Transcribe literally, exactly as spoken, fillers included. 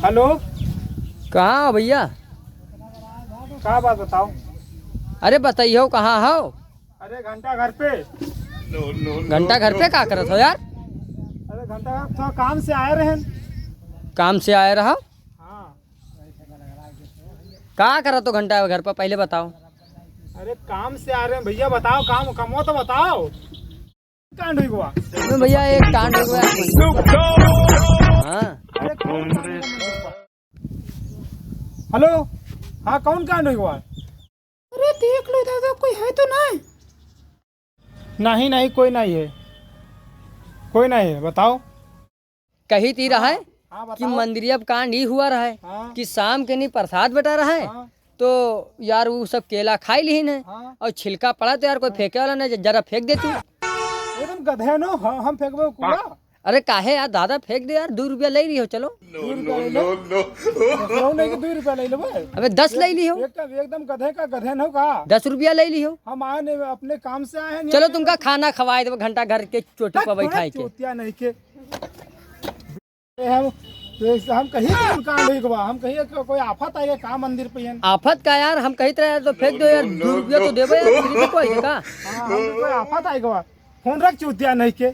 हेलो। कहाँ हो भइया? का बात बताओ? अरे बताइयो, कहाँ हो? अरे घंटा घर पे। घंटा घर पे का करत हो यार? अरे घंटा घर थोड़ा काम से आए रहे। काम से आए रहो? हाँ। का करत हो घंटा घर पर, पहले बताओ। अरे काम से आ रहे हैं भइया, बताओ काम, कमो तो बताओ। कांड हुई गवा। अरे भइया, एक कांड हुई गवा। हाँ। अरे कौन कांड हुई गवा? हेलो, हाँ, कौन कांड हुई गवा? अरे देख लो दादा, कोई है तो नहीं? नहीं, नहीं, कोई नहीं है, कोई नहीं है, बताओ। कही ती रहे हाँ, कि बताओ। मंदिरिया पे कांड ही हुआ रहे हाँ। कि शाम के नहीं प्रसाद बटा रहे हाँ। तो यार वो सब केला खाई लिहिन है हाँ। और छिलका पड़ा तो यार कोई फेंके वाला नहीं, जरा फेंक देती। एकदम गधे नो, हम, हम फेंकबो कूड़ा। अरे काहे यार दादा, फेंक दे यार, दो रुपया ले लिहो, चलो। दो रुपया ले लो। दसो नहीं कि दो रुपया ले लो भाई। अबे दस ले लिहो। एकदम, एकदम गधे का गधे नो का। दस रुपया ले लिहो। हम आए नहीं, अपने काम से आए हैं, चलो तुमका खाना खवाए देबो घंटा घर के चोटी पर बैठाए के। चूतिया नहीं के। ए, हम, तो हम कही कि उनका आंधे के बा, हम कही कि कोई आफत आई है का मंदिर पे हन? आफत का यार, हम कही तरह तो फेंक दो यार, दो रुपया तो देबो यार, फ्री में कोई है का? हाँ, हम कोई आफत आई गवा। फोन रख चूतिया नहीं के।